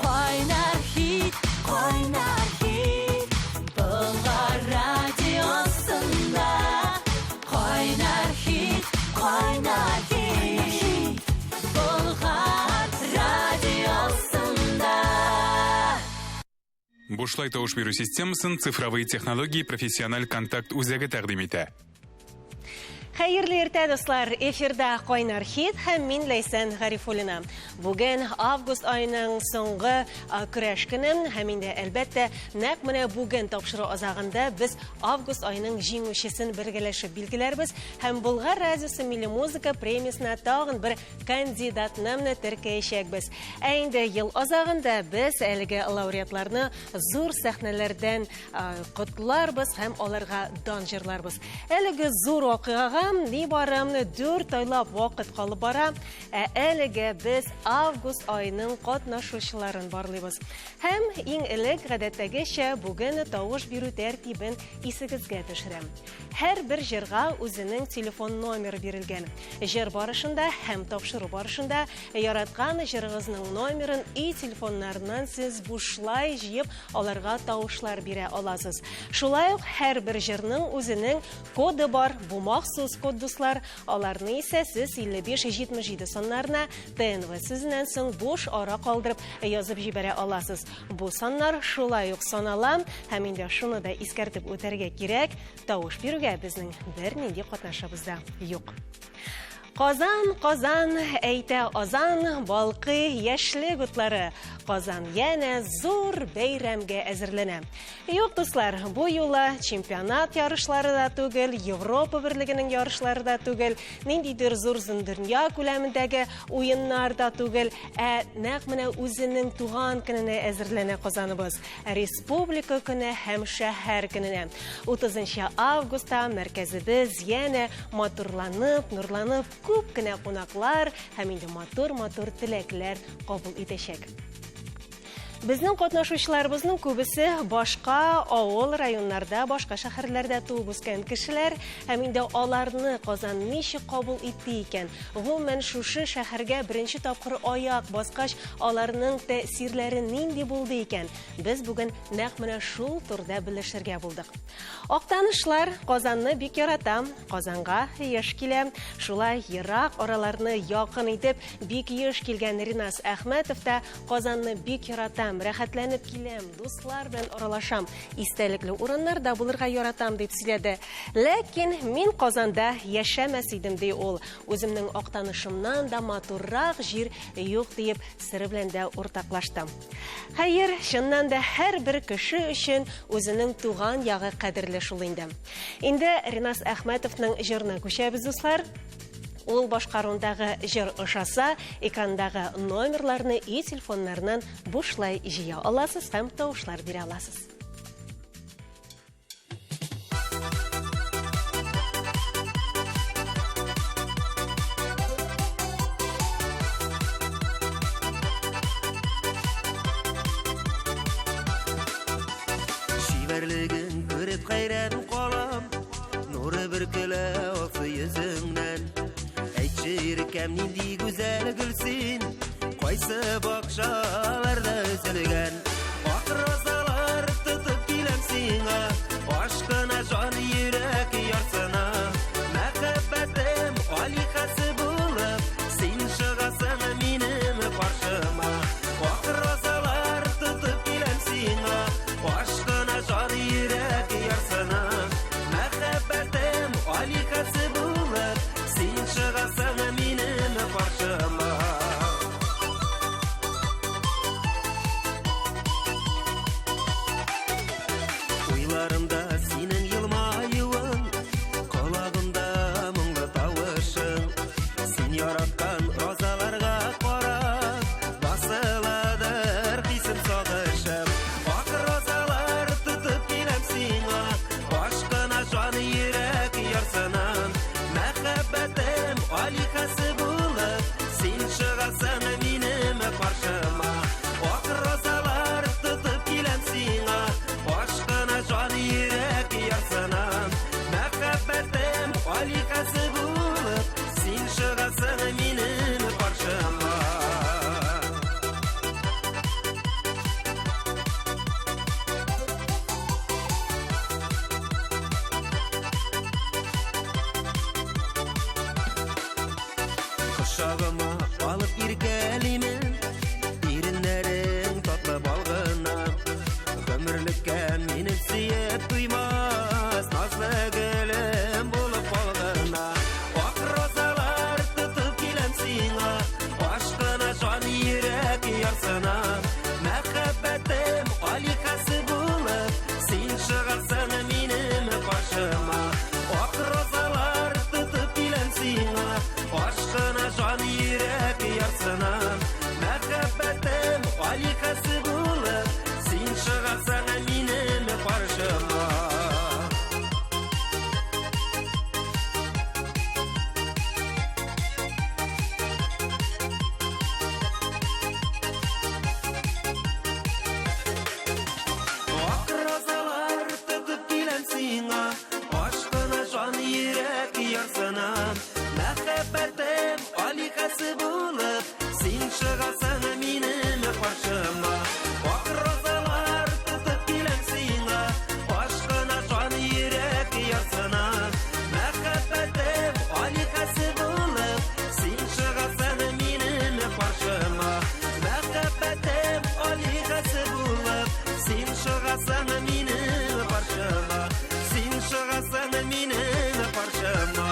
Кайнар хит, кайнар хит, Болгар радиосында. Кайнар хит, кайнар хит, Болгар радиосында. Бушлай тавыш бирү системасын цифровые технологии профессиональ контакт үзәге тәкъдим итә. Хәерле иртә, дуслар! Эфирда Кайнар хит һәм мин Ләйсән Гарифуллина. Бүген август аеның соңгы көрәш көне һәм инде әлбәттә нәкъ менә бүген тапшыру азагында без август аеның җиңүчесен бергәләшеп билгеләрбез һәм Болгар радиосы милли музыка премиясенә тагын бер кандидатны теркәячәкбез. Ә инде ел азагында без әлеге лауреатларны зур сәхнәләрдән котларбыз һәм аларга дан җырларбыз. Әлеге зур вакыйгага нибары 4 айлап вакыт калып бара, ә әлегә без август аеның катнашучыларын барлыйбыз. Һәм иң элек гадәттәгечә бүген тавыш бирү тәртибен исегезгә төшерәм. Һәрбер җырга үзенең телефон номеры бирелгән. Җыр барышында һәм тапшыру барышында яраткан җырыгызның номерын өй телефоннарыннан сез бушлай җыеп, аларга тавышлар бирә аласыз. Шулай ук һәрбер җырның үзенең коды бар. Бу махсус код, дуслар. Аларны исә сез 55 77 саннарына ТНВ сүзеннән соң буш ара калдырып язып җибәрә аласыз. Бу саннар шулай ук санала һәм инде шуны да искәртеп үтәргә кирәк, тавыш бирүгә безнең бернинди катнашыбыз да юк. Казан, Казан, әйтә азан, балкый яшьлек утлары. Казан янә зур бәйрәмгә әзерләнә. Юк, дуслар, бу юлы чемпионат ярышлары да түгел, Европа берлегенең ярышлары да түгел, ниндидер зур дөнья күләмендәге уеннар да түгел, ә нәкъ менә үзенең туган көненә әзерләнә Казаныбыз. Республика көне һәм шәһәр көненә. 30 августта мәркәзебез янә матурланып, нурланып, күп кенә кунаклар һәм инде матур-матур теләкләр кабул итәчәк. Безнең катнашучыларыбызның күбесе башка авыл районнарда, башка шәһәрләрдә туып үскән кешеләр һәм инде аларны Казан ничек кабул итте икән? Гомумән, шушы шәһәргә беренче тапкыр аяк баскач, аларның тәэсирләре нинди булды икән? Без бүген нәкъ менә шул турыда белешергә булдык. Актанышлар Казанны бик ярата, Казанга еш килә. Шулай ерак араларны якын итеп, бик еш килгән Ринас Әхмәтов та Казанны бик яратам, рәхәтләнеп киләм, дуслар белән аралашам, истәлекле урыннарда булырга яратам, дип сөйләде. Ләкин мин Казанда яшәмәс идем, ди ул. Үземнең Актанышымнан да матуррак җир юк, диеп сере белән дә уртаклашты. Хәер, чыннан да һәрбер кеше өчен үзенең туган ягы кадерле шул инде. Инде Ринас Әхмәтовның җырына күчәбез, дуслар. Ул башкаруындагы җыр ошаса, экрандагы номерларны өй телефоннарыннан бушлай җыя аласыз һәм тавышлар бирә аласыз. Чибәрлеген күреп хәйран калам, Нуры бөркелә алсу йөзеңнән. Әйтче, иркәм, нинди гүзәл гөл син, Кайсы бакчаларда өзелгән? Ак розалар тотып киләм сиңа, Ашкына җан йөрәк ярсына. Мәхәббәтем алихәсе булып, Син чыгасың минем каршыма. Ак розалар тотып киләм сиңа, Ашкына җан йөрәк ярсына. Мәхәббәтем алихәсе булып, Син чыгасың минем каршыма. Уйларым Кочагыма алып иркәлимен, иреннәрең татлы бал гына. Гомерлеккә мине сөеп туймас, назлы гөлем булып калгына. Ак розалар тотып киләм сиңа, ашкына җан йөрәк ярсына. Мәхәббәтем алихасы булып, син чыгасың минем каршыма. Ак розалар тотып киләм сиңа, ашкына җан йөрәк ярсына. Мәхәббәтем алихасы булып, син чыгасың минем каршыма. Ак розалар тотып киләм сиңа, ашкына җан йөрәк ярсына. Мәхәббәтем алихасы булып, син чыгасың минем каршыма. Ак розалар тотып киләм сиңа, ашкына җан йөрәк ярсына. Мәхәббәтем алихасы булып, син чыгасың минем каршыма. Мәхәббәтем алихасы булып, син чыгасың минем каршыма. Син чыгасың минем каршыма.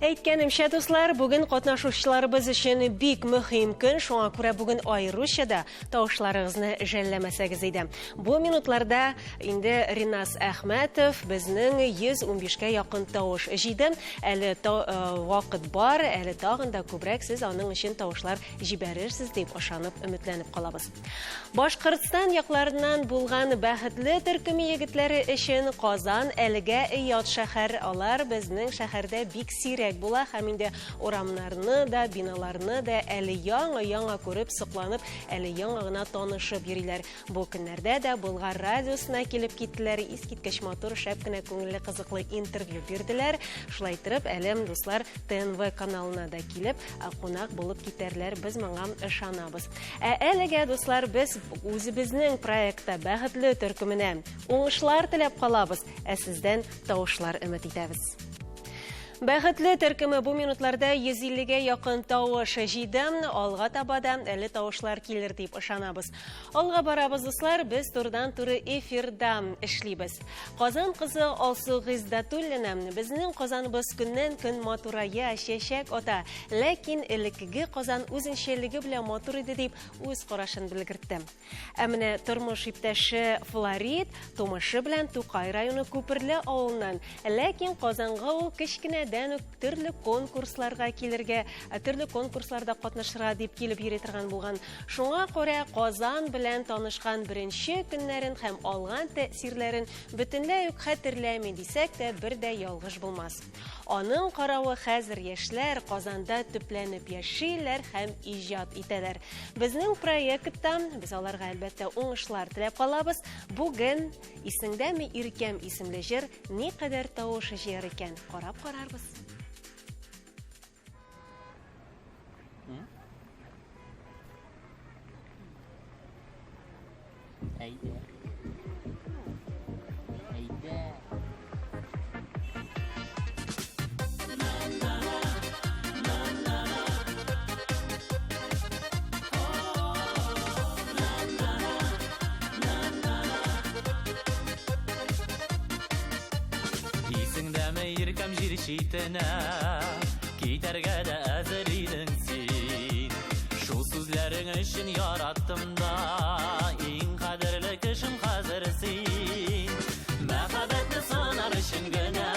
Әйткәнемчә, дуслар, бүген катнашучыларыбыз өчен бик мөһим көн, шуңа күрә бүген аеруча да тавышларыгызны жәлләмәсәгез иде. Бу минутларда инде Ринас Әхмәтов безнең 115-кә якын тавыш җыйды. Әле вакыт бар, әле тагын да күбрәк сез аның өчен тавышлар җибәрерсез дип ышанып, өметләнеп калабыз. Башкортстан якларыннан булган бәхетле төркеме егетләре өчен Казан әлегә ят шәһәр. Алар безнең шәһәрдә бик сирәк була һәм инде урамнарны да, биналарны да әле яңа-яңа күреп, сокланып, әле яңа гына танышып йөриләр. Бу көннәрдә дә Болгар радиосына килеп киттеләр, искиткеч матур, шәп кенә күңелле, кызыклы интервью бирделәр. Шулай итеп, әле дуслар ТНВ каналына да килеп, кунак булып китәрләр, без моңа ышанабыз. Ә әлегә, дуслар, без үзебезнең проектта бәхетле төркеменә уңышлар теләп калабыз, ә сездән тавышлар өмет итәбез. Бәхетле төркеме бу минутларда 150-гә якын тавыш җыйды. Алга таба да әле тавышлар килер дип ышанабыз. Алга барабыз, дуслар, без турыдан-туры эфирда эшлибез. Казан кызы Алсу Гыйздатуллина безнең Казаныбыз көннән-көн матурая, чәчәк ата. Ләкин элеккеге Казан үзенчәлеге белән матур иде дип үз карашын белгертте. Ә менә тормыш иптәше Флорид тумышы белән Тукай районы Күперле авылыннан. Ләкин Казанга ул кечкенәдән үк төрле конкурсларга килергә, төрле конкурсларда катнашырга дип килеп йөри торган булган. Шуңа күрә Казан белән танышкан беренче көннәрен һәм алган тәэсирләрен бөтенләй үк хәтерләми дисәк тә бер дә ялгыш булмас. Аның каравы хәзер яшьләр Казанда төпләнеп яшиләр һәм иҗат итәләр. Безнең проектта без аларга әлбәттә уңышлар теләп калабыз. Бүген Исеңдәме Иркәм исемле җыр никадәр тавыш җыяр икән, карап карарбыз. Әйдә. Әйдә. Исеңдәме иркәм җир читенә Китәргә дә әзер идең син. Шул сүзләрең өчен яраттым да, иң кадерле кешем хәзер син. Мәхәббәтне сынар өчен генә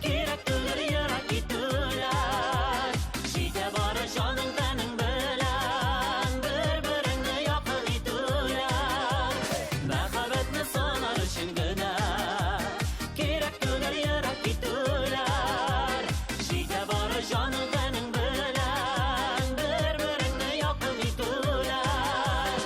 кирәк түгел ерак китүләр. Җитә бары җаның тәнең белән бер-береңне якын итүләр. Мәхәббәтне сынар өчен генә кирәк түгел ерак китүләр. Җитә бары җаның тәнең белән бер-береңне якын итүләр.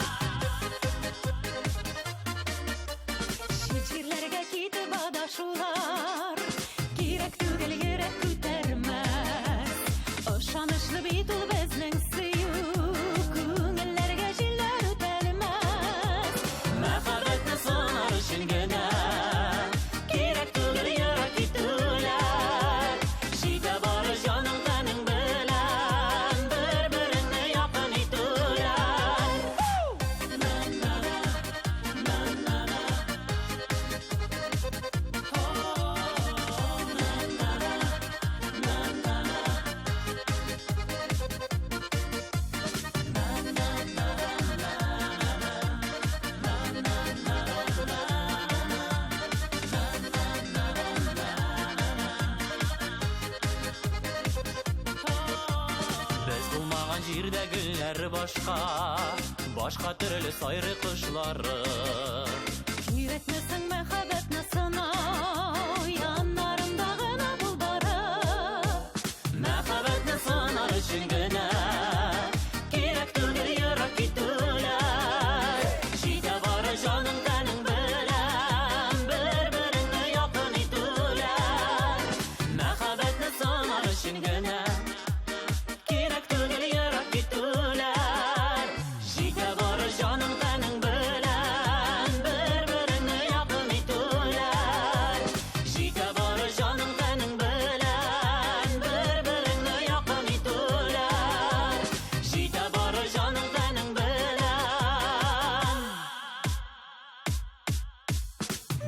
башка, башка төрле сайрый кошлары. Өйрәтмәсәң мәхәббәтне сынау, яннарымда гына бул барып. Мәхәббәтне сынар өчен генә кирәк түгел ерак китүләр. Җитә бары җаның тәнең белән бер-береңне якын итүләр. Мәхәббәтне сынар өчен генә кирәк түгел ерак китүләр. Җитә бары җаның тәнең белән бер-береңне якын итүләр. Җитә бары җаның тәнең белән бер-береңне якын итүләр. Җитә бары җаның тәнең белән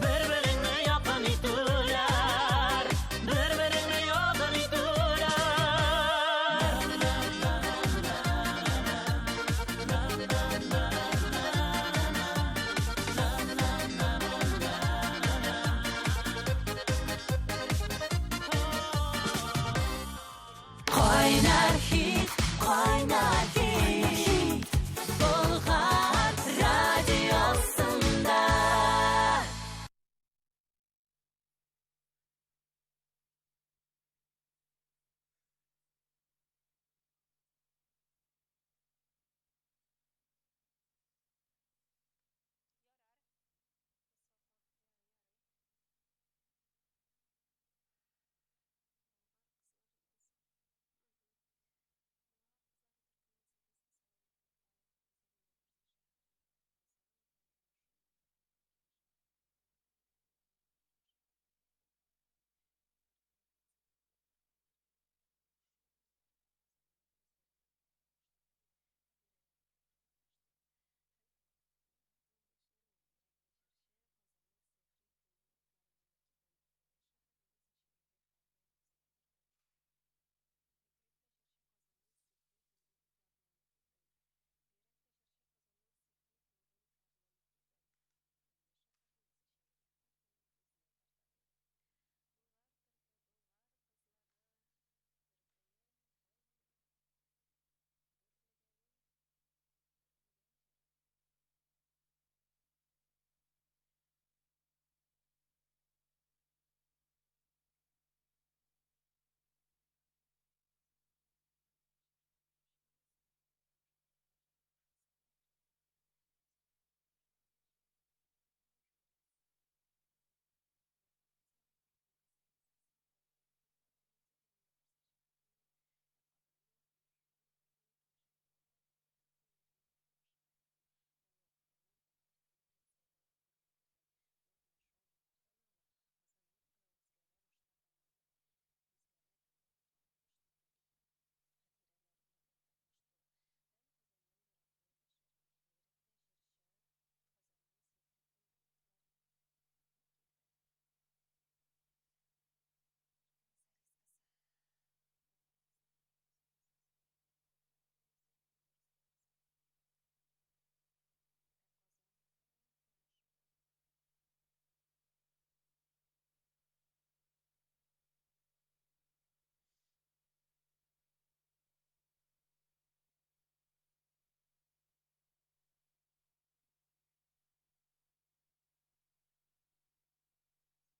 бер-береңне якын итүләр. Бер-береңне якын итүләр. Кайнар хит, кайнар хит, Болгар радиосында.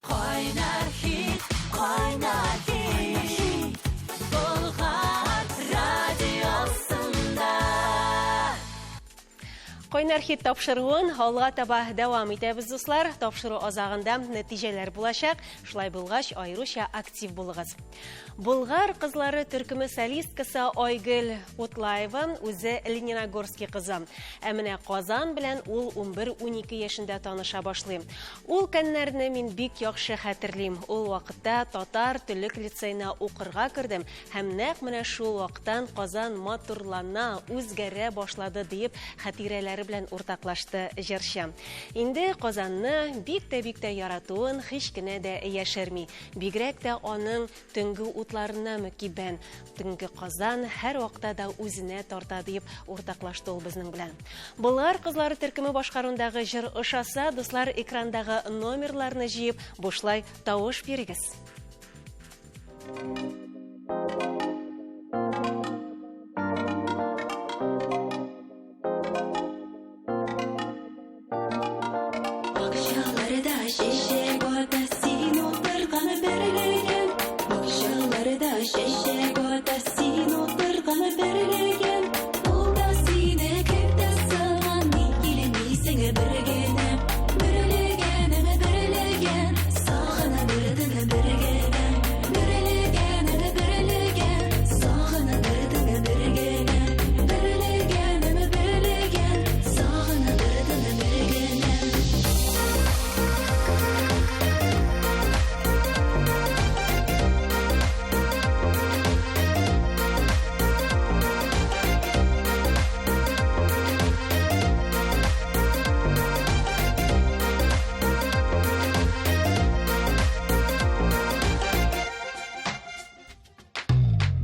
Кайнар хит, кайнар хит, Болгар радиосында. Кайнар хит тапшыруын алга таба дәвам итәбез, дуслар. Тапшыру азагында нәтиҗәләр булачак. Шулай булгач, аеруча актив булыгыз. Болгар кызлары төркеме солисткасы Айгөл Утлаева үзе Лениногорский кызы. Ә менә Казан белән ул 11-12 яшендә таныша башлый. Ул көннәрне мин бик яхшы хәтерлим. Ул вакытта татар теллек лицеена укырга кердем һәм нәкъ менә шул вакыттан Казан матурлана, үзгәрә башлады диеп хатирәләре белән уртаклашты җырчы. Инде Казанны бик тә бик тә яратуын һич кенә дә яшерми. Бигрәк тә аның төнге утларына мөкиббән. Төнге Казан һәр вакытта да үзенә тарта диеп уртаклашты ул безнең белән. Болгар кызлары төркеме башкаруындагы җыр ошаса, дуслар, экрандагы номерларны җыеп, бушлай тавыш бирегез. бер генә. Берлегәнем берлегән, сагына бердене бер генә. Берлегәнем берлегән, сагына бердене бер генә. Берлегәнем берлегән, сагына бердене бер генә.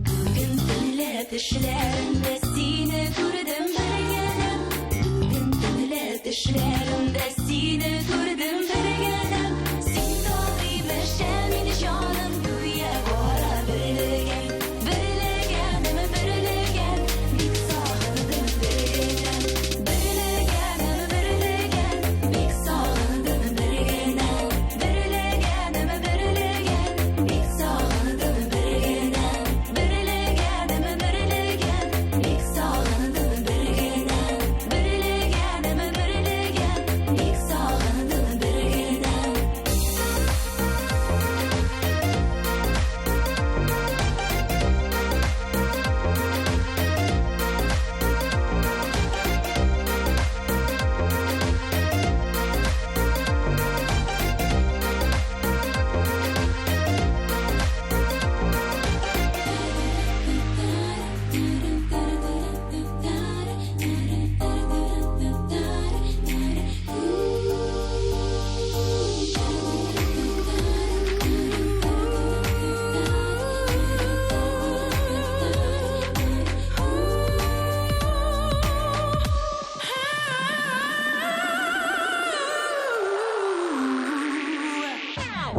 Бүген төнлә төшләремдә сине күрдем бер генә. Бүген төнлә төшләремдә сине күрдем бер генә. Син табибәшә мин җаным гүя кара берлегән. Берлегәнем берлегән, бик сагындым бер генә. Берлегәнем берлегән, бик сагындым бер генә. Берлегәнем берлегән, бик сагындым бер генә. Берлегәнем берлегән, бик сагындым бер генә. Берлегәнем берлегән, бик сагындым бер генә.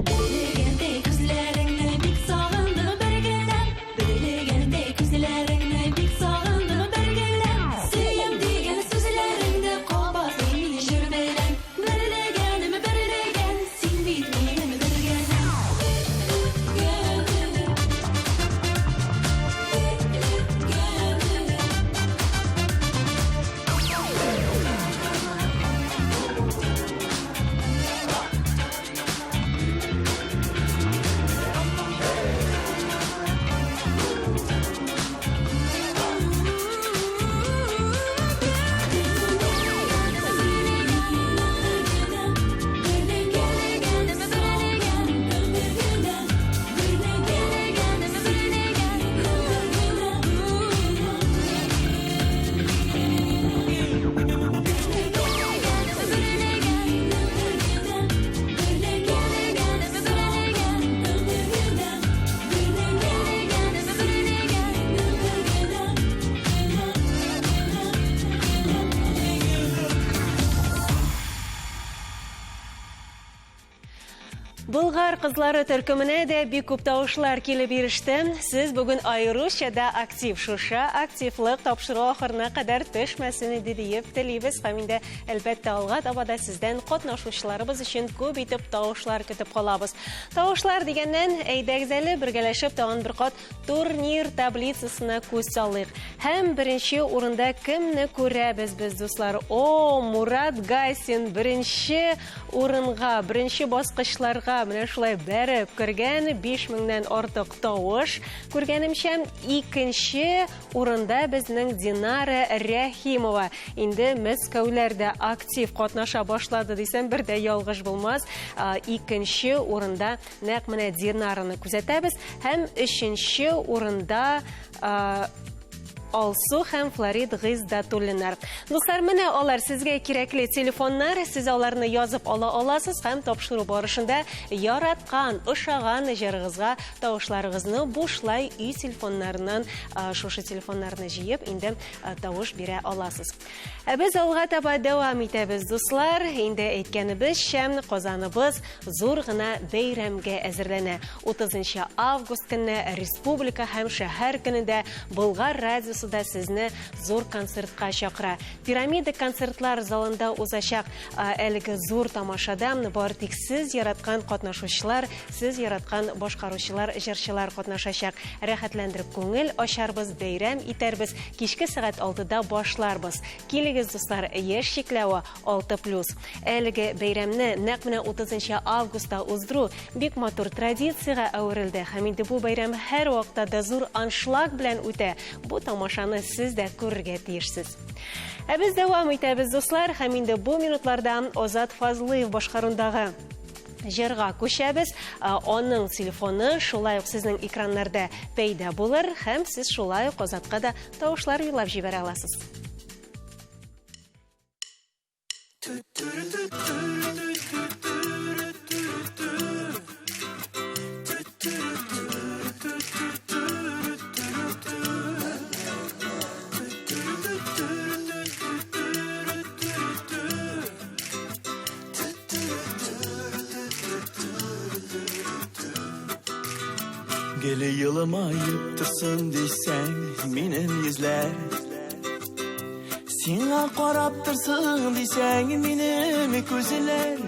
Берлегәндәй күзләреңне бик сагындым бер генә. Берлегәндәй күзләреңне бик сагындым бер генә. Сөям дигән сүзләреңне кабатлыйм мин җыр белән. Берлегәнем берлегән, син бит минем бер генә. Берлегәнем, берлегәнем. Болгар кызлары төркеменә дә бик күп тавышлар килеп иреште. Сез бүген аеруча да актив. Шушы активлык тапшыру ахырына кадәр төшмәсен иде диеп телибез. Һәм инде әлбәттә алга таба да сездән катнашучыларыбыз өчен күп итеп тавышлар көтеп калабыз. Тавышлар дигәннән, әйдәгез әле бергәләшеп тагын бер кат турнир таблицасына күз салыйк. Һәм беренче урында кемне күрәбез без, дуслар? О, Мурат Гайсин беренче урынга, беренче баскычларга менә шулай бәреп кергән 5000-нән артык тавыш. Күргәнемчә, икенче урында безнең Динара Рәхимова. Инде Мәскәүләр дә актив катнаша башлады дисәм, бер дә ялгыш булмас. Икенче урында нәкъ менә Динараны күзәтәбез һәм өченче урында Алсу һәм Флорид Гыйздатуллиннар. Дуслар, менә алар сезгә кирәкле телефоннар, сез аларны язып ала аласыз һәм тапшыру барышында яраткан, ошаган җырыгызга тавышларыгызны бушлай өй телефоннарыннан шушы телефоннарны җыеп, инде тавыш бирә аласыз. Ә без алга таба дәвам итәбез, дуслар. Инде әйткәнебезчә, Казаныбыз зур гына бәйрәмгә әзерләнә. 30 август көнне Республика һәм шәһәр көнендә Болгар радиосы барысы да сезне зур концертка чакыра. Пирамида концертлар залында узачак әлеге зур тамашада бары тик сез яраткан катнашучылар, сез яраткан башкаручылар, җырчылар катнашачак. Рәхәтләндереп күңел ачарбыз, бәйрәм итәрбез. Кичке сәгать 6-да башларбыз. Килегез, дуслар, яшь чикләве 6+. Әлеге бәйрәмне нәкъ менә 30 августта уздыру бик матур традициягә әверелде. Һәм инде бу бәйрәм һәр вакытта да зур аншлаг белән үтә. Бу тамашаны сез дә күрергә тиешсез. Ә без дәвам итәбез, дуслар, һәм инде бу минутларда Азат Фазлыев башкаруындагы җырга күчәбез. Аның телефоны шулай ук сезнең экраннарда пәйда булыр, һәм сез шулай ук Азатка да тавышлар юллап җибәрә аласыз. Гел елмаеп торсын дисәң, минем йөзләр. Сиңа карап торсын дисәң, минем күзләр.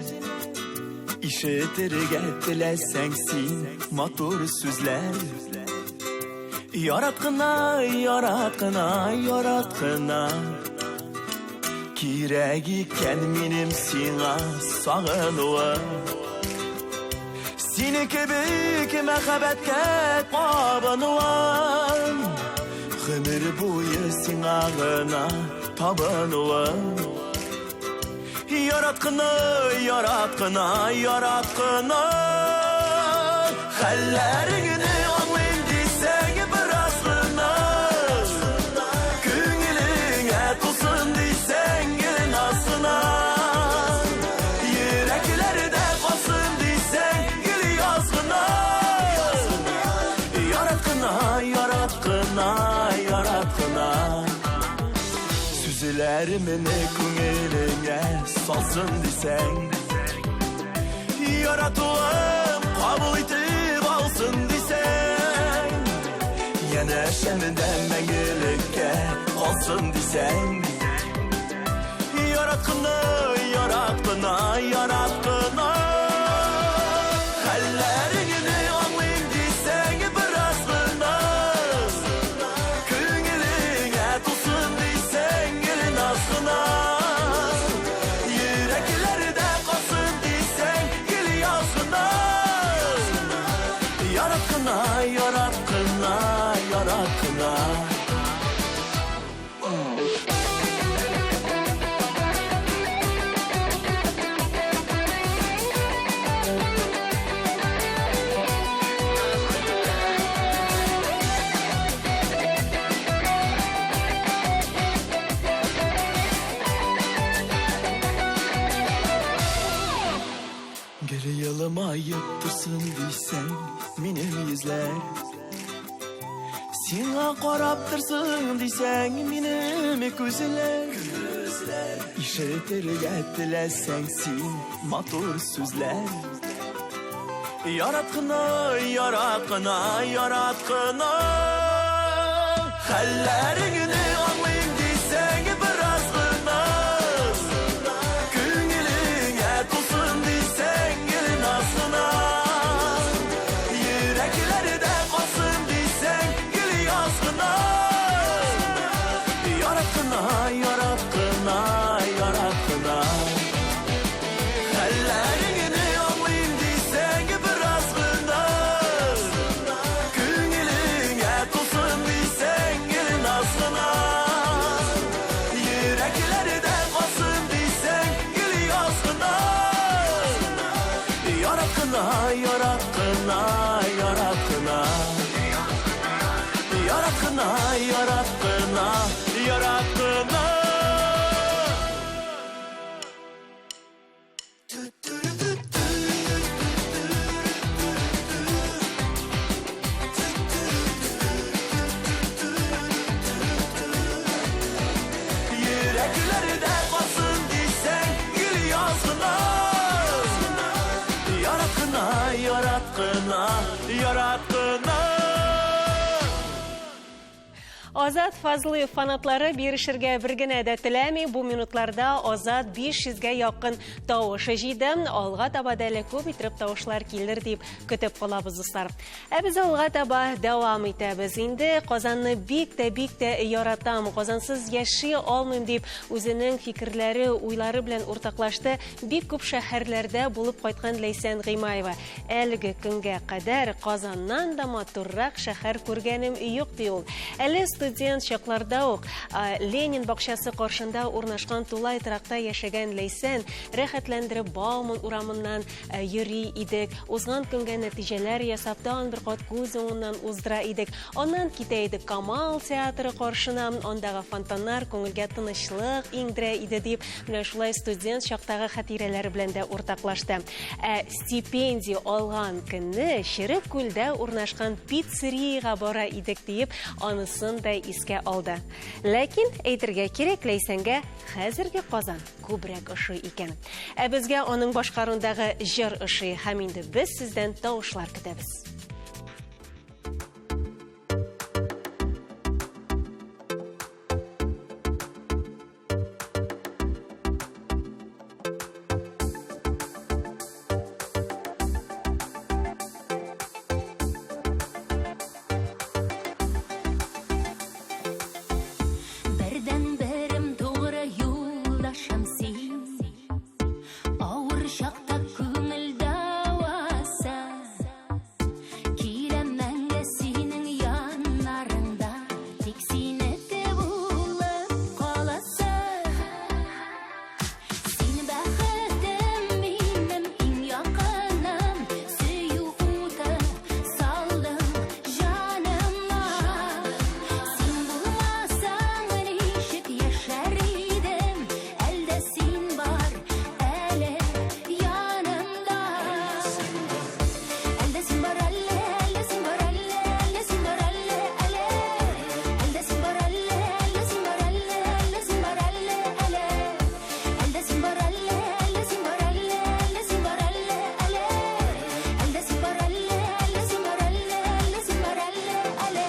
Ишетергә теләсәң син матур сүзләр. Ярат кына, ярат кына, ярат кына. Кирәк икән минем сиңа сагынуым. Сине кебек мәхәббәткә кабынуым. Гомер буе сиңа гына табынуым. Ярат кына, ярат кына, ярат кына. Хәлләреңне аңлыйм дисәң бераз гына. Күңелеңә тулсын дисәң гел наз кына. Йөрәкләрдә калсын дисәң гел яз гына. Ярат кына, ярат кына, ярат кына. Сүзләремне күңелеңә салсын дисәң, яратуым кабул итеп алсын дисәң, янәшәмдә мәңгелеккә калсын дисәң, ярат кына, ярат кына, ярат кына. Хәлләреңне аңлыйм дисәң бераз гына. Күңелеңә тулсын дисәң гел наз кына. Йөрәкләрдә калсын дисәң гел яз гына. Ярат кына, ярат кына, ярат кына. Гел елмаеп торсын дисәң, минем йөзләр. Сиңа карап торсын дисәң, минем күзләр. Ишетергә теләсәң син матур сүзләр. Ярат кына, ярат кына, ярат кына. Хәлләреңне аңлыйм дисәң бераз гына. Күңелеңә тулсын дисәң гел наз кына. Йөрәкләрдә калсын дисәң гел яз кына. Ярат кына, ярат кына, ярат кына. Хәлләреңне аңлыйм дисәң бераз гына. Күңелеңә тулсын дисәң гел наз кына. Йөрәкләрдә калсын дисәң гел яз кына. Ярат кына, ярат кына, ярат кына. Ярат кына, ярат кына, ярат кына. Йөрәкләрдә калсын дисәң гел яз гына. Ярат кына, ярат кына, ярат кына. Азат Фазлыев фанатлары бирешергә бер генә дә теләми. Бу минутларда Азат 500гә якын тавыш җыйды. Алга таба да әле күп итеп тавышлар килер дип көтеп калабыз, дуслар. Ә без алга таба дәвам итәбез. Инде Казанны бик тә, бик тә яратам. Казансыз яши алмыйм дип үзенең фикерләре, уйлары белән уртаклашты бик күп шәһәрләрдә булып кайткан Ләйсән Гыймаева. Әлеге көнгә кадәр Казаннан да матуррак шәһәр күргәнем юк, ди ул. Әле студент чакларда ук Ленин бакчасы каршында урнашкан тулай торакта яшәгән Ләйсән рәхәтләндереп Бауман урамыннан йөри идек. Узган көнгә нәтиҗәләр ясап, тагын бер кат күз уңыннан уздыра идек. Аннан китә идек Камал театры каршына, андагы фонтаннар күңелгә тынычлык иңдерә иде, дип, менә шулай студент чактагы хатирәләре белән дә уртаклашты. Ә стипендия алган көнне Черек күлдә урнашкан пиццериягә бара идек, диеп, анысын да искә алды. Ләкин, әйтергә кирәк, Ләйсәнгә хәзерге Казан күбрәк ошый икән. Ә безгә аның башкаруындагы җыр ошый, һәм инде без сездән тавышлар көтәбез. Бердән-берем тугры юлдашым син. Авыр чакта күңел дәвасы. Киләм мәңге синең яннарыңда, тик синеке булып каласы. Син бәхетем минем, иң якыным, сөю уты салдың җаныма. Син булмасаң, ничек яшәр идем, әлдә син бар, әле янымда. Әлдә син бар, әле, әлдә син бар, әле, әлдә син бар, әле, әле. Әлдә син бар, әле, әлдә син бар, әле, әлдә син бар, әле, әле. Әлдә син бар, әле, әлдә син бар, әле, әлдә син бар, әле, әле. Әлдә син бар, әле, әлдә син бар, әле, әлдә син бар, әле, әле.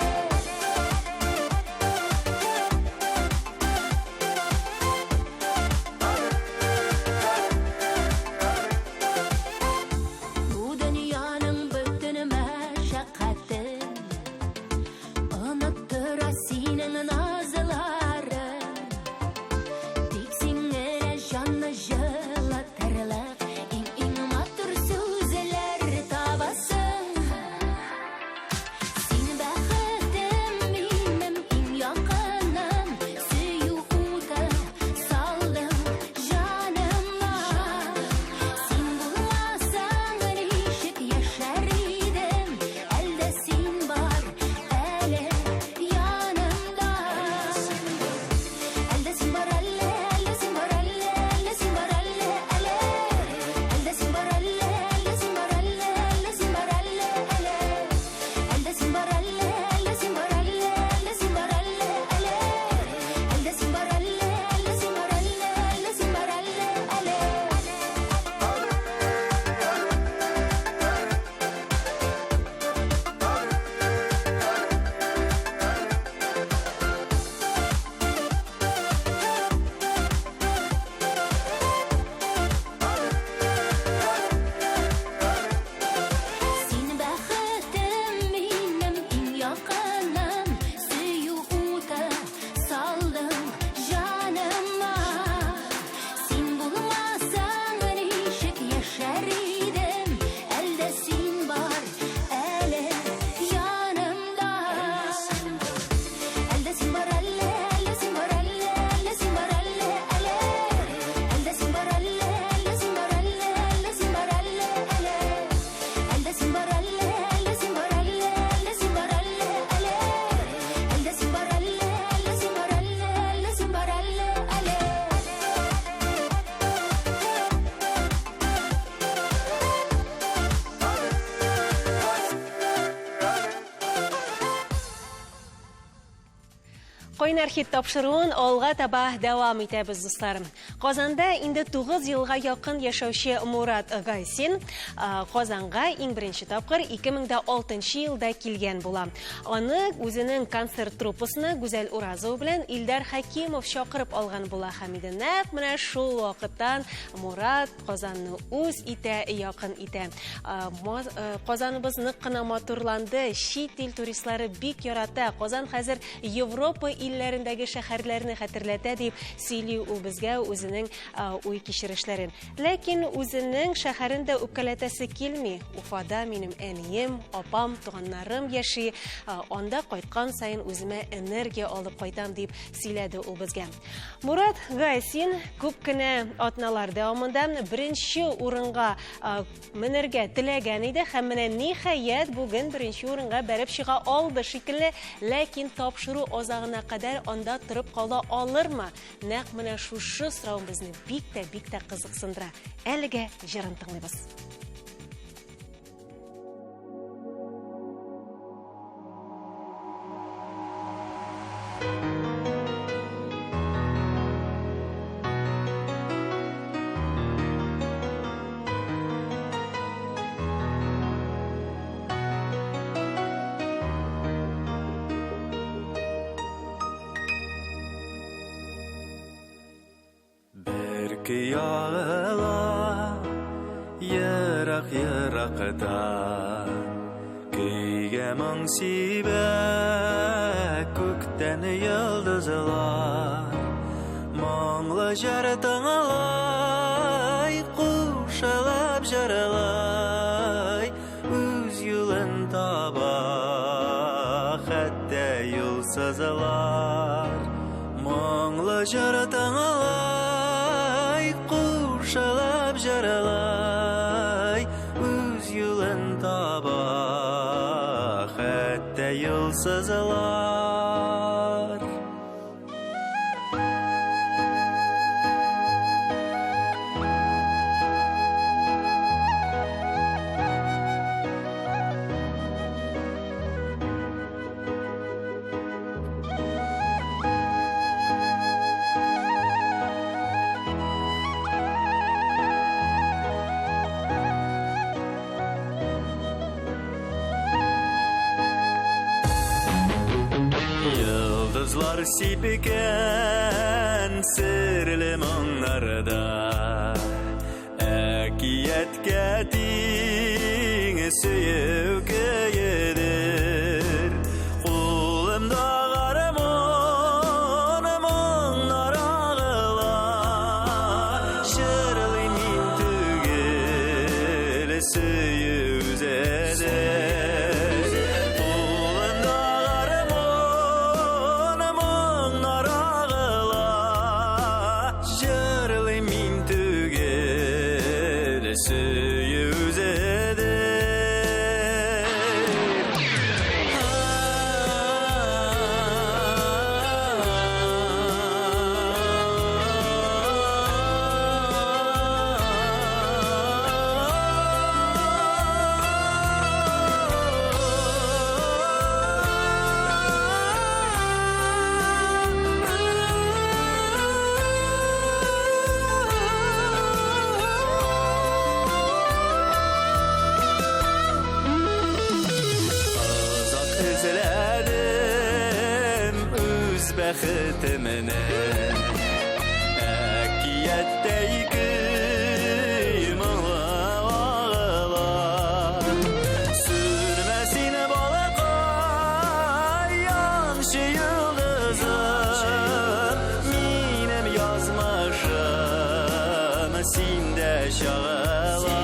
Бу дөньяның бөтен мәшәкатен оныттыра синең назларың. Тик син генә җанны җылытырлык иң-иң матур сүзләр табасың. Син бәхетем минем, иң якыным, сөю уты салдың җаныма. Син булмасаң, ничек яшәр идем, әлдә син бар, әле янымда. Әлдә син бар, әле, әлдә син бар, әле, әлдә син бар, әле, әле. Әлдә син бар, әле, әлдә син бар, әле, әлдә син бар, әле, әле. Әлдә син бар, әле, әлдә син бар, әле, әлдә син бар, әле, әле. Әлдә син бар, әле, әлдә син бар, әле, әлдә син бар, әле, әле. Син бәхетем минем, иң якыным, сөю уты салдың җаныма. Син булмасаң, ничек яшәр идем, әлдә син бар, әле янымда. Әлдә син бар, әле, әлдә син бар, әле, әлдә син бар, әле, әле. Әлдә син бар, әле, әлдә син бар, әле, әлдә син бар, әле, әле. Әлдә син бар, әле, әлдә син бар, әле, әлдә син бар, әле, әле. Әлдә син бар, әле, әлдә син бар, әле, әлдә син бар, әле, әле. Кайнар хит тапшыруын алга таба дәвам итәбез, дусларым. Казанда инде 9 елга якын яшәүче Мурат Гайсин Казанга иң беренче тапкыр 2006 елда килгән була. Аны үзенең концерт труппасына Гүзәл Уразова белән Илдар Хәкимов чакырып алган була һәм инде нәкъ менә шул вакыттан Мурат Казанны үз итә, якын итә. Казаныбыз нык кына матурланды, чит ил туристлары бик ярата. Казан хәзер Европа илләрендәге шәһәрләрне хәтерләтә, дип сөйли ул безгә үзенең уй-кичерешләрен. Ләкин үзенең шәһәрен дә үпкәләтәсе килми. Уфада минем әнием, апам, туганнарым яши. Анда кайткан саен үземә энергия алып кайтам, дип сөйләде ул безгә. Мурат Гайсин күп кенә атналар дәвамында беренче урынга менергә теләгән иде һәм менә ниһаять бүген беренче урынга бәреп чыга алды шикелле, ләкин тапшыру азагына кадәр анда торып кала алырмы? Нәкъ менә шушы сорау безне бик тә, бик тә кызыксындыра. Әлегә җырын тыңлыйбыз. Бер көй агыла ерак-еракта, Көйгә моң сибә күктән йолдызлар. Моңлы җыр тыңлай, кушылып җырлай, Үз юлын таба хәтта юлсызлар. Моңлы җыр тыңлай, кушылып җырлай, Үз юлын таба хәтта юлсызлар. Йолдызлар сипкән серле моңнарда Әкияткә тиң сөю көедер. Кулымда гармун, моңнар агыла, Җырлыйм мин түгел, сөю үзедер. Кулымда гармун, моңнар агыла, Җырлыйм мин түгел, сөю үзедер. Озак эзләдем үз бәхетемне, Әкияттәй көй моңы агыла. Сүнмә син, балакай, янчы йолдызым, Минем язмышым синдә чагыла.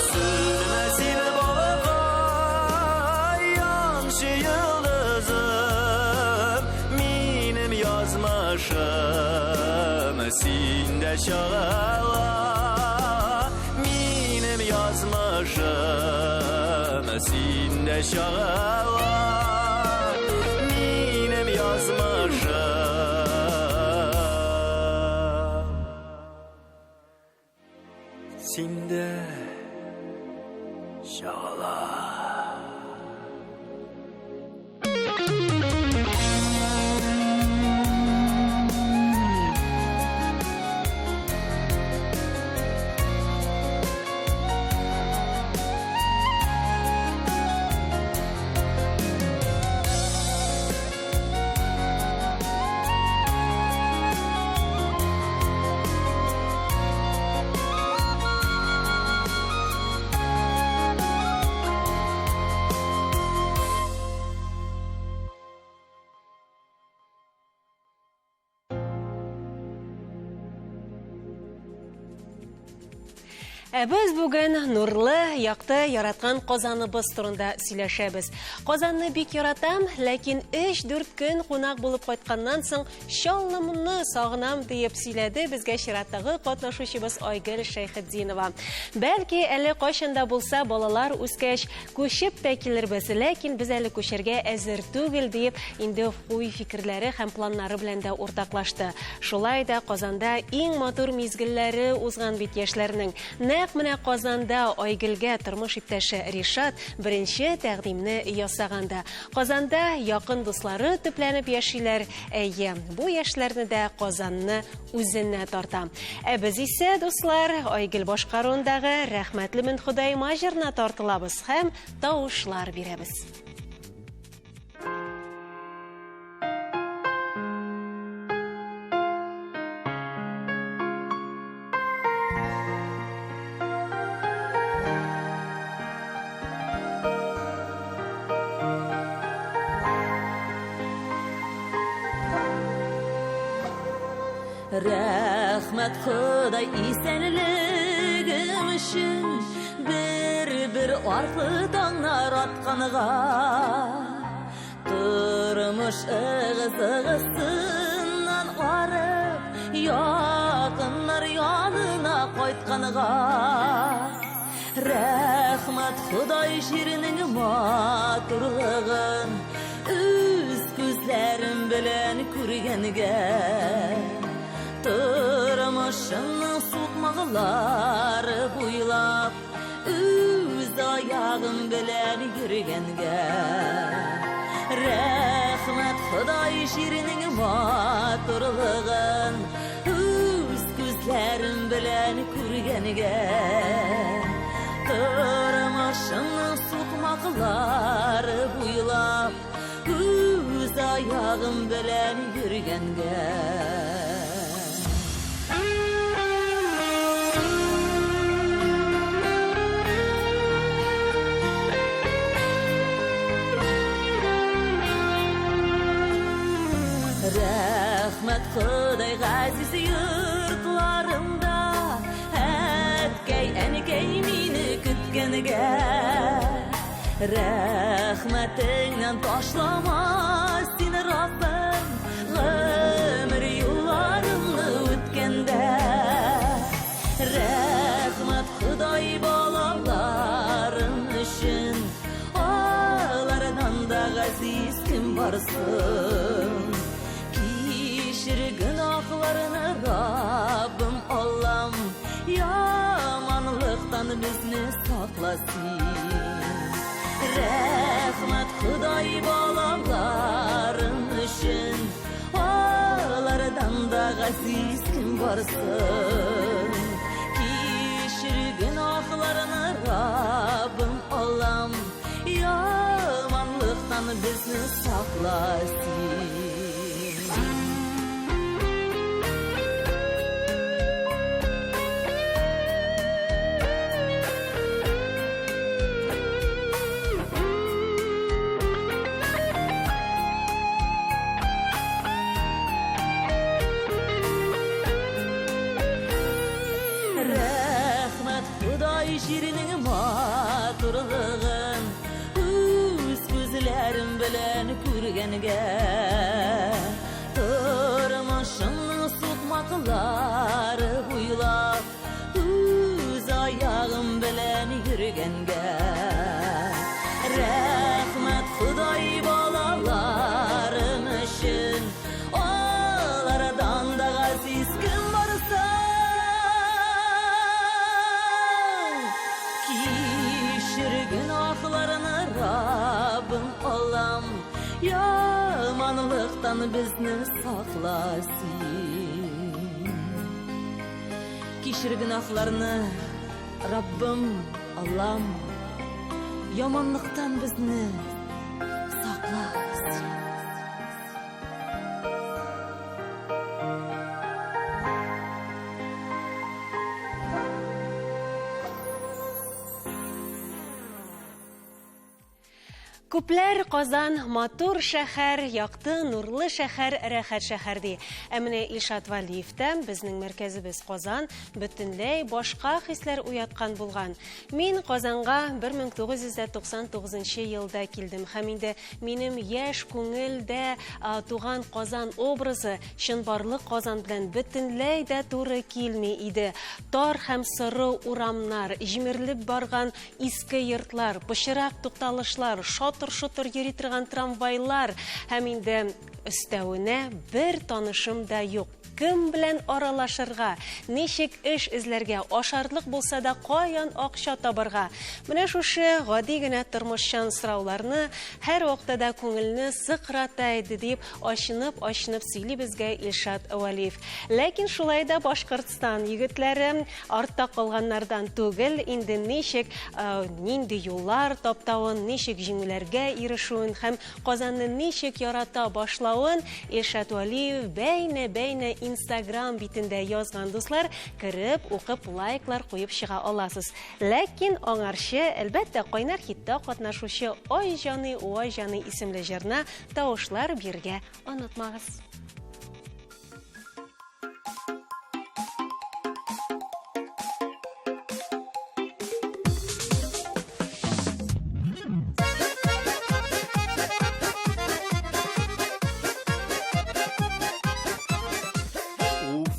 Сүнмә син, балакай, янчы йолдызым, Минем язмышым синдә чагыла. Минем язмышым синдә чагыла. Минем язмышым синдә чагыла. Ә без бүген нурлы, якты, яраткан Казаныбыз турында сөйләшәбез. Казанны бик яратам, ләкин 3-4 көн кунак булып кайтканнан соң Чаллымны сагынам диеп сөйләде безгә чираттагы катнашучыбыз Айгөл Шәйхетдинова. Бәлки әле кайчан да булса балалар үскәч күчеп тә килербез, ләкин без әле күчәргә әзер түгел диеп инде уй фикерләре һәм планнары белән дә уртаклашты. Шулай да Казанда иң матур мизгелләре узган бит яшьләрнең. Нәкъ менә Казанда Айгөлгә тормыш иптәше Ришат беренче тәкъдимне ясаган да. Казанда якын дуслары төпләнеп яшиләр. Әйе, бу яшьләрне дә Казанны үзенә тарта. Ә без исә, дуслар, Айгөл башкаруындагы Рәхмәтлемен Ходаема җырына тартылабыз һәм тавышлар бирәбез. Рәхмәт Ходай исәнлегем өчен бер-бер артлы таңнар атканга. Тормыш ыгы-зыгысыннан арып, якыннар янына кайтканга. Рәхмәт Ходай җиренең матурлыгын үз күзләрем белән күргәнгә. Тормышымның сукмаклары буйлап үз аягым белән йөргәнгә. Рәхмәт Ходай җиренең матурлыгын үз күзләрем белән күргәнгә. Тормышымның сукмаклары буйлап үз аягым белән йөргәнгә. Рәхмәт Ходай газиз йортларымда, әткәй, әнкәй мине көткәнгә. Рәхмәтеңнән ташлама син, Раббым, гомер юлларымны үткәндә. Рәхмәт Ходай балаларым өчен, алардан да газиз кем барсын. Кичер гөнаһларны, Раббым, Аллам, яманлыктан безне сакла син. Рәхмәт Ходай балаларым өчен, алардан да газиз кем барсын. Кичер гөнаһларны, Раббым, Аллам, яманлыктан безне сакла син. Рәхмәт Ходай җиренең матурлыгын үз күзләрем белән күргәнгә. Тормышымның сукмаклары буйлап үз аягым белән йөргәнгә. Рәхмәт Ходай балаларым өчен, алардан да газиз кем барса. Кичер гөнаһларны, Раббым, Аллам, яманлыктан безне сакла син. Кичер гөнаһларны, Раббым, Аллам, яманлыктан безне сакла син. Күпләр Казан матур шәһәр, якты, нурлы шәһәр, рәхәт шәһәр ди. Ә менә Илшат Вәлиев та безнең мәркәзебез Казан бөтенләй башка хисләр уяткан булган. Мин Казанга 1999 елда килдем һәм инде минем яшь күңелдә туган Казан образы чынбарлык Казан белән бөтенләй дә туры килми иде. Тар һәм соры урамнар, җимерелеп барган Иске йортлар, пычрак тукталышлар, шатыр-шотыр йөри торган трамвайлар һәм инде өстәвенә бер танышым да юк. Кем белән аралашырга, ничек эш эзләргә, ашарлык булса да каян акча табарга? Менә шушы гади генә тормышчан сорауларны һәрвакытта да күңелне сыкрата иде, дип ачынып-ачынып сөйли безгә Илшат Вәлиев. Ләкин шулай да Башкортстан егетләре Артта калганнардан түгел, инде ничек, нинди юллар таптавын, ничек җиңүләргә ирешүен һәм Казанны ничек ярата башлавын Илшат Вәлиев бәйнә-бәйнә Инстаграм битендә язган, дуслар, кереп, укып, лайклар куеп чыга аласыз. Ләкин аңарчы, әлбәттә, Кайнар хитта катнашучы Ай җаный, вай җаный исемле җырына тавышлар бирергә онытмагыз.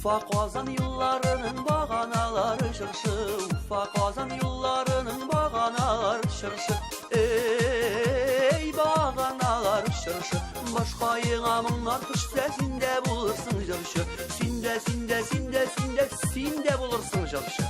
Уфа Казан юлларының баганалары чыршы, Уфа Казан юлларының баганалары чыршы. Эй, баганалары чыршы. Башкаеңа моңнар төшсә, син дә булырсың җырчы. Син дә, син дә, син дә, син дә, син дә булырсың җырчы.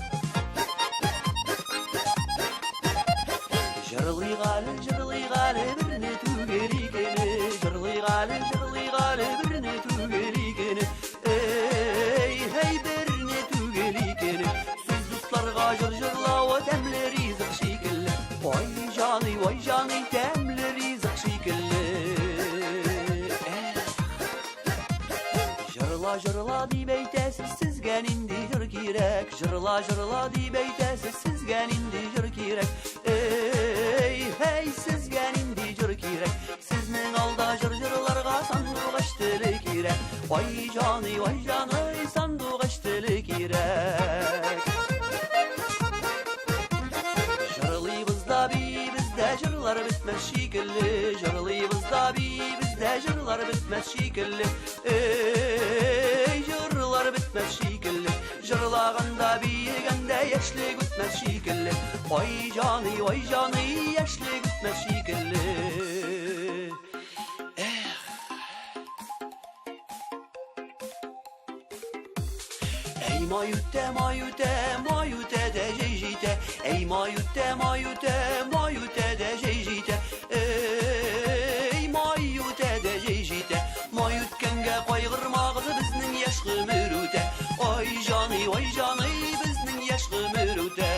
Җырлыйк әле, җырлыйк әле, берне түгел икене. Җырлыйк әле, җырлыйк әле, берне түгел икене. Эй, һәй, берне түгел икене. Сүз дусларга җыр җырлавы тәмле ризык шикелле. Ай, җаный, ай, җаный, тәмле ризык шикелле. Эх. Җырла, җырла дип әйтәсез, сезгә нинди җыр кирәк? Җырла, җырла дип әйтәсез, сезгә нинди җыр кирәк? Эй, һәй, сезгә нинди җыр кирәк? Сезнең алда җыр җырларга сандугач теле кирәк. Ай, җаный, ай, җаный, сандугач теле кирәк. Җырлыйбыз да биибез дә, җырлар бетмәс шикелле. Җырлыйбыз да биибез дә, җырлар бетмәс шикелле. Эй, җырлар бетмәс шикелле. Җырлаганда, биегәндә яшьлек үтмәс шикелле. Ай, җаный, ай, җаный, яшьлек үтмәс шикелле. Эх. Әй, май үтә, май үтә, май үтә дә җәй җитә. Әй, май үтә, май үтә, май үтә дә җәй җитә. Әй, май үтә дә җәй җитә. Май үткәнгә кайгырмагыз, безнең яшь гомер үтә. Ай, җаный, ай, җаный, безнең яшь гомер үтә.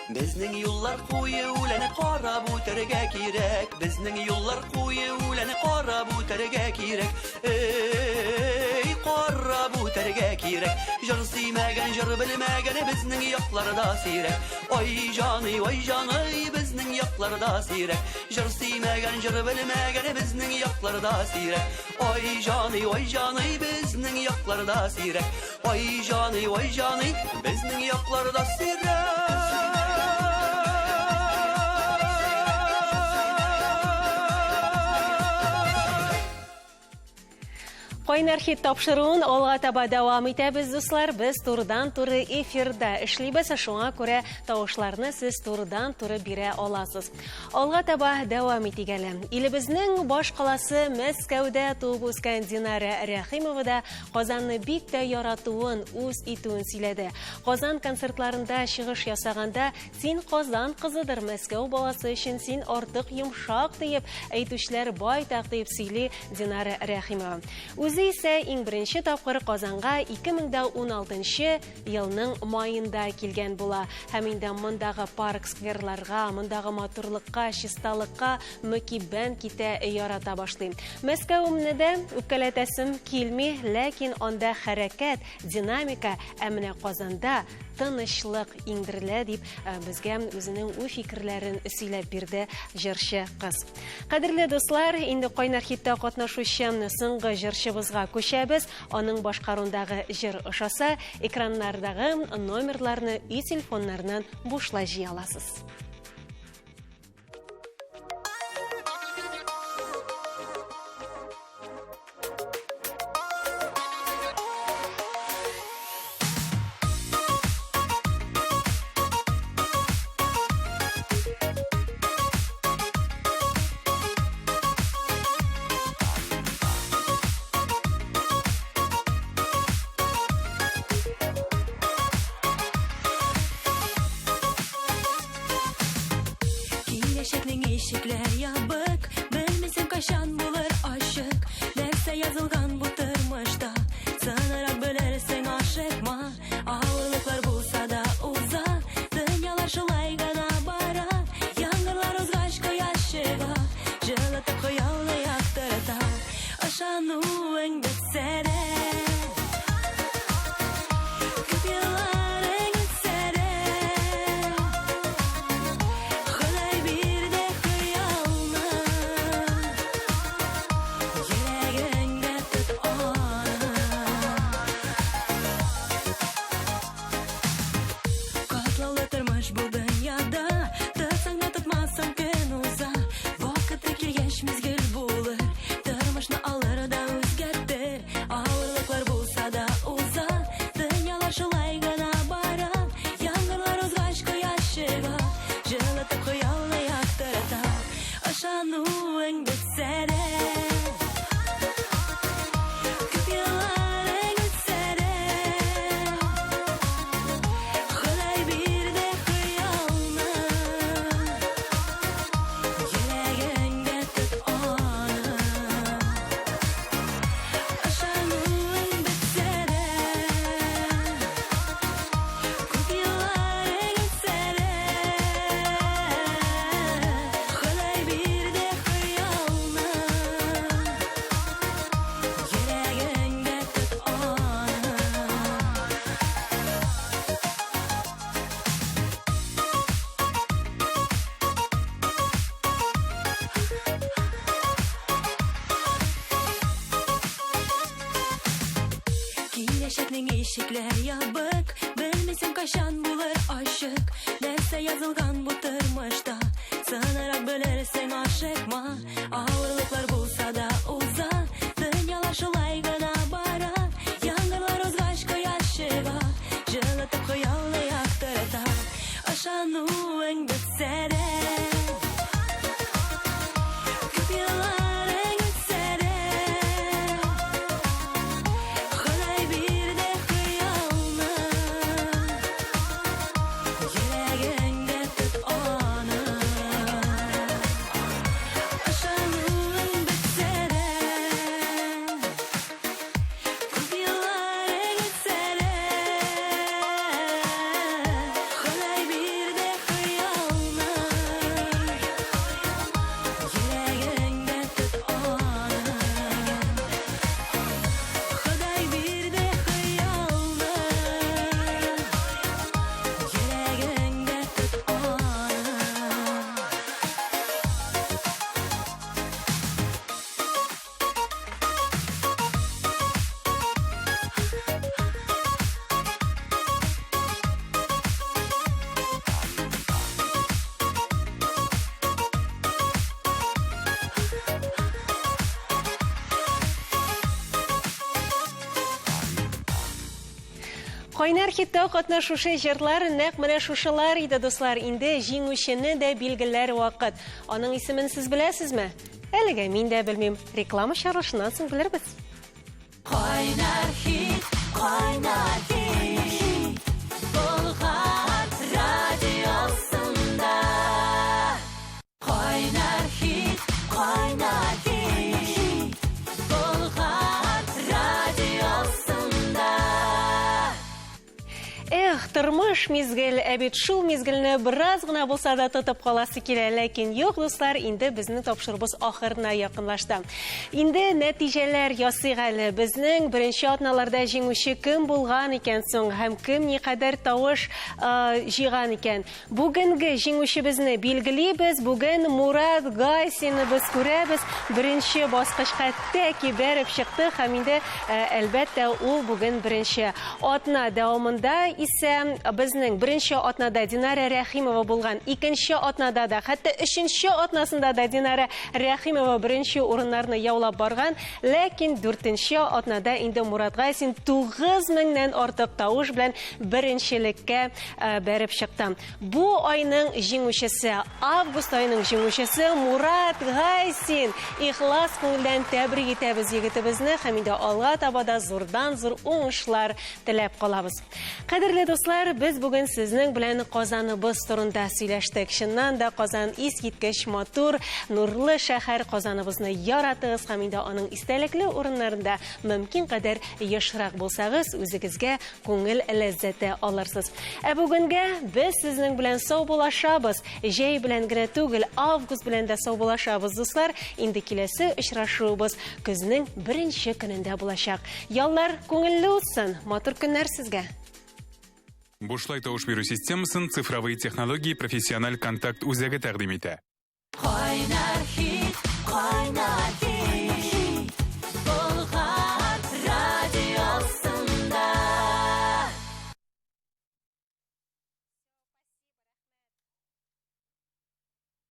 Безнең юллар куе үләне карап үтәргә кирәк. Безнең юллар куе үләне карап үтәргә кирәк. Эй, карап үтәргә кирәк. Җыр сөймәгән, җыр белмәгән безнең якларда сирәк. Ай җаный, ай җаный, безнең якларда сирәк. Җыр сөймәгән, җыр белмәгән безнең якларда сирәк. Ай җаный, ай җаный, безнең якларда сирәк. Ай җаный, ай җаный, безнең якларда сирәк. Кайнар хит тапшыруын алга таба дәвам итәбез, дуслар. Без турыдан-туры эфирда эшлибез, шуңа күрә тавышларны сез турыдан-туры бирә аласыз. Алга таба дәвам итик әле. Илебезнең баш каласы Мәскәүдә туып үскән Динара Рәхимова да Казанны бик тә яратуын, үз итүен сөйләде. Казан концертларында чыгыш ясаганда, син Казан кызыдыр, Мәскәү баласы өчен син артык йомшак диеп әйтүчеләр байтак диеп сөйли Динара Рәхимова. Үзе исә иң беренче тапкыр Казанга 2016 елның маенда килгән була. Һәм инде мондагы парк-скверларга, мондагы матурлыкка, чисталыкка мөкиббән китә, ярата башлый. Мәскәвемне дә үпкәләтәсем килми, ләкин анда хәрәкәт, динамика, ә менә Казанда тынычлык иңдерелә, дип безгә үзенең уй-фикерләрен сөйләп бирде җырчы кыз. Кадерле дуслар, инде Кайнар хитта катнашучы соңгы җырчыбызга күчәбез. Аның башкаруындагы җыр ошаса, экраннардагы номерларны өй телефоннарыннан бушлай җыя аласыз. Киләчәкнең ишекләр ябык, белмисең кайчан булыр ачык. Нәрсә язылган бу тормышта, сынарак белерсең, ашыкма. Авырлыклар булса да уза, дөньялар шулай гына бара. Яңгырлар узгач кояш чыга, җылытып хыялны яктырта. Ышануың бетсә дә, күп елларың үтсә дә, Ходай бирде хыялны, йөрәгеңдә тот аны. Катлаулы тормыш бу дөньяда, тотсаң да тотмасаң көн уза. Вакыты килгәч мизгел булыр, тормышны алыр да үзгәртер. Авырлыклар булса да уза, дөньялар шулай гына бара. Яңгырлар узгач кояш чыга, җылытып хыялны яктырта. Ышануың бетсә дә, күп елларың үтсә дә, Ходай бирде хыялны, йөрәгеңдә тот аны. Ышануың бетсә дә, күп елларың үтсә дә, Ходай бирде хыялны, йөрәгеңдә тот аны. Киләчәкнең ишекләр ябык, белмисең кайчан булыр ачык. Нәрсә язылган бу тормышта, сынарак белерсең, ашыкма. Авырлыклар булса да уза, дөньялар шулай гына бара. Яңгырлар узгач кояш чыга, җылытып хыялны яктырта. Ышануың бетсә дә, күп елларың үтсә дә, Ходай бирде хыялны, йөрәгеңдә тот аны. Ышануың бетсә дә. Кайнар хитта катнашучы җырлар нәкъ менә шушылар иде, дуслар. Инде җиңүчене дә билгеләр вакыт. Аның исемен сез беләсезме? Әлегә мин дә белмим. Реклама чыгарылышыннан соң белербез. Кайнар хит, кайнар хит, Болгар радиосында. Кайнар хит, кайнар хит, Болгар радиосында. Эх, тормыш мизгел, ә бит шул мизгелне бераз гына булса да тотып каласы килә, ләкин юк, дуслар, инде безнең тапшыруыбыз ахырына якынлашты. Инде нәтиҗәләр ясыйк әле. Безнең беренче атналарда җиңүче кем булган икән соң һәм кем никадәр тавыш җыйган икән? Бүгенге җиңүчебезне билгелибез. Бүген Мурат Гайсинны без күрәбез. Беренче баскычка тәки бәреп чыкты һәм инде, әлбәттә, ул бүген беренче. Атна дәвамында исә безнең беренче атнада Динара Рәхимова булган, икенче атнада да, хәтта өченче атнасында да Динара Рәхимова беренче урыннарны яулап барган. Ләкин дүртенче атнада инде Мурат Гайсин 9 меңнән артык тавыш белән беренчелеккә бәреп чыкты. Бу айның җиңүчесе, август аеның җиңүчесе Мурат Гайсин. Ихлас күңелдән тәбрик итәбез егетебезне һәм инде алга таба да зурдан-зур уңышлар теләп калабыз. Кадерле дуслар, без бүген сезнең белән Казаныбыз турында сөйләштек. Чыннан да Казан искиткеч матур, нурлы шәһәр. Казаныбызны яратыгыз һәм инде аның истәлекле урыннарында мөмкин кадәр ешрак булсагыз, үзегезгә күңел ләззәте алырсыз. Ә бүгенгә без сезнең белән саубуллашабыз. Җәй белән генә түгел, август белән дә саубуллашабыз, дуслар. Инде киләсе очрашуыбыз көзнең беренче көнендә булачак. Яллар күңелле узсын, матур көннәр сезгә! Бушлай тавыш бирү системасын Цифровые технологии профессиональ контакт үзәге тәкъдим итә.